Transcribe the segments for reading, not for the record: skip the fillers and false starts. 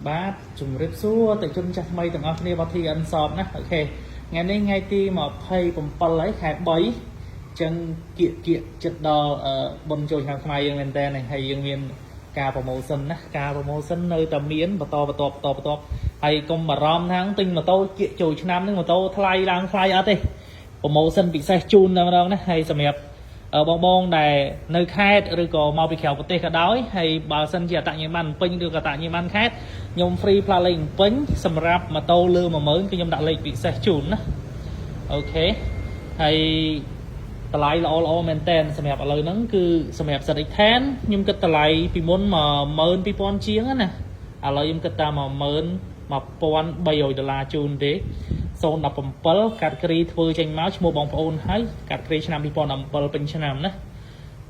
បាទជំរាបសួរអតិថិជនចាស់ថ្មីទាំងអស់គ្នារបស់ TN Shop ណាOK ថ្ងៃនេះថ្ងៃទី27ហើយខែ3អញ្ចឹងគៀកគៀកចិត្តដល់បុណ្យចូលឆ្នាំខ្មែរយើងមែនតើហើយយើងមានការ promotion ណាការ promotion នៅតែមានបន្តបន្តបន្តបន្តហើយកុំបារម្ភថាទិញម៉ូតូគៀកចូលឆ្នាំហ្នឹងម៉ូតូថ្លៃឡើងថ្លៃអត់ទេ promotion ពិសេសជូនតែម្ដងណាហើយសម្រាប់បងបងដែលនៅខេត្តឬក៏មកពីក្រៅប្រទេសក៏ដោយហើយបើសិនជាអត្តសញ្ញាណប័ណ្ណពេញឬក៏អត្តសញ្ញាណប័ណ្ណខេត្តខ្ញុំ free ផ្លាកលេខពេញសម្រាប់ម៉ូតូលើ10000គឺខ្ញុំដាក់លេខពិសេសជូនណាOK ហើយតម្លៃល្អល្អមែនតែនសម្រាប់ឥឡូវហ្នឹងគឺសម្រាប់ ZX10 ខ្ញុំគិតតម្លៃពីមុន12000ជាងណាឥឡូវខ្ញុំគិតតាម11300ដុល្លារជូនទេ017កាត់គ្រីធ្វើចេញមកឈ្មោះបងប្អូនហើយកាត់គ្រីឆ្នាំ2017ពេញឆ្នាំណា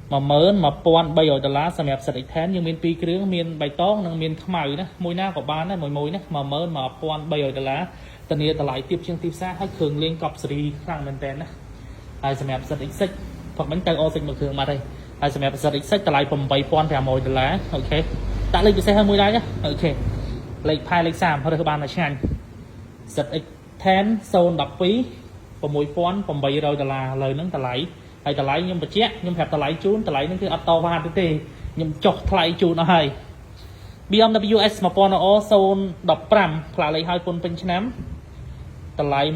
11300ដុល្លារសម្រាប់ ZX10 យើងមាន2គ្រឿងមានបៃតងនិងមានខ្មៅណាមួយណាក៏បានដែរមួយមួយណា11300ដុល្លារធានាតម្លៃទាបជាងទីផ្សារហើយគ្រឿងលេងកប់សេរីខ្លាំងមែនតើណាហើយសម្រាប់ ZX6 ផឹកមិញទៅ O6 មួយគ្រឿងបាត់ហើយហើយសម្រាប់ ZX6 តម្លៃ8500ដុល្លារ OK ដាក់លេខពិសេសឲ្យមួយដែរ OK លេខផែលេខ30រើសបានតែឆ្ងាញ់ ZX10 012 6800ដុល្លារឥឡូវហ្នឹងតម្លៃហើយតម្លៃខ្ញុំបញ្ជាក់ខ្ញុំប្រាប់តម្លៃជូនតម្លៃហ្នឹងគឺអត់តវ៉ាទេទេខ្ញុំចុះថ្លៃជូនអស់ហើយ BMW S 1000R 015ផ្លាកលេខឲ្យពុនពេញឆ្នាំតម្លៃ10500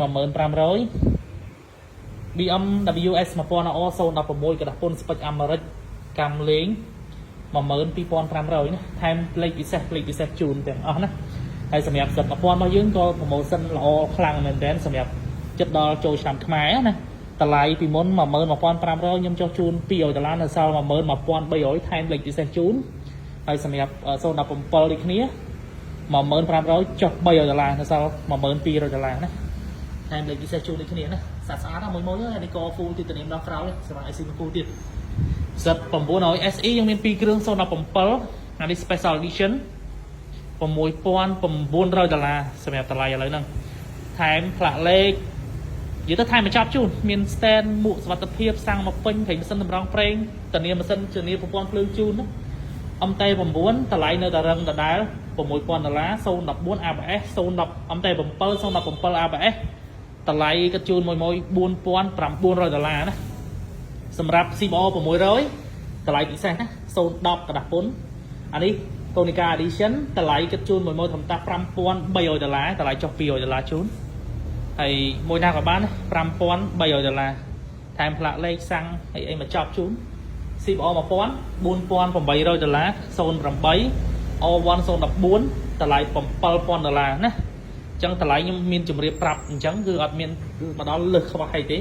BMW S 1000R 016ក្រដាសពុនស្ពេចអាមេរិកកាំលេង12500ណាថែមលេខពិសេសលេខពិសេសជូនទាំងអស់ណាហើយសម្រាប់សិត1000របស់យើងក៏ promotion ល្អខ្លាំងមែនទែនសម្រាប់ចិត្តដល់ចូលឆ្នាំខ្មែរណាតម្លៃពីមុន11500ខ្ញុំចុះជូន200ដុល្លារនៅសល់11300ថែមលេខពិសេសជូនហើយសម្រាប់017ដូចគ្នា10500ចុះ300ដុល្លារនៅសល់12000ដុល្លារណាថែមលេខពិសេសជូនដូចគ្នាណាស្អាតស្អាតណាមួយមួយហើយនេះក៏ full ទីតានីមដល់ក្រោយសម្រាប់ IC full ទៀត Z 900 SE យើងមាន2គ្រឿង017អានេះ special edition 6900ដុល្លារសម្រាប់តម្លៃឥឡូវហ្នឹងថែមផ្លាកលេខនិយាយទៅថែមបញ្ចប់ជូនមាន stand មួកសុវត្ថិភាពសាំងមកពេញប្រេងម៉ាស៊ីនតម្រង់ប្រេងធានាម៉ាស៊ីនធានាប្រព័ន្ធភ្លើងជូនណា MT 9តម្លៃនៅតែរឹងដដែល6000ដុល្លារ014 ABS 010 MT 7 017 ABS តម្លៃគិតជូនមួយមួយ4900ដុល្លារណាសម្រាប់ CBR 600តម្លៃពិសេសណា010ក្រដាសពុនអានេះ Konica Edition តម្លៃគិតជូនមួយមួយធំតា5300ដុល្លារតម្លៃចុះ200ដុល្លារជូនហើយមួយណាក៏បាន5300ដុល្លារថែមផ្លាកលេខសាំងអីអីមកចប់ជូន CBR 1000 4800ដុល្លារ08 R1 014តម្លៃ7000ដុល្លារណាអញ្ចឹងតម្លៃខ្ញុំមានជម្រាបប្រាប់អញ្ចឹងគឺអត់មានមកដល់លើសខ្វះអីទេ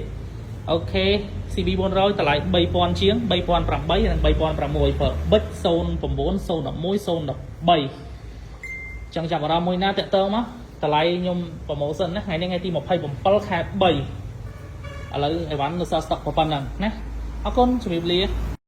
OK CB 400តម្លៃ3000ជាង3008និង3006បើបិច09 011 013ចឹងចាប់អារម្មណ៍មួយណាតាក់ទងមកតម្លៃខ្ញុំ promotion ណាថ្ងៃនេះថ្ងៃទី27ខែ3ឥឡូវអីវ៉ាន់នៅសល់ស្តុកប៉ុណ្ណឹងណាអរគុណជំរាបលា។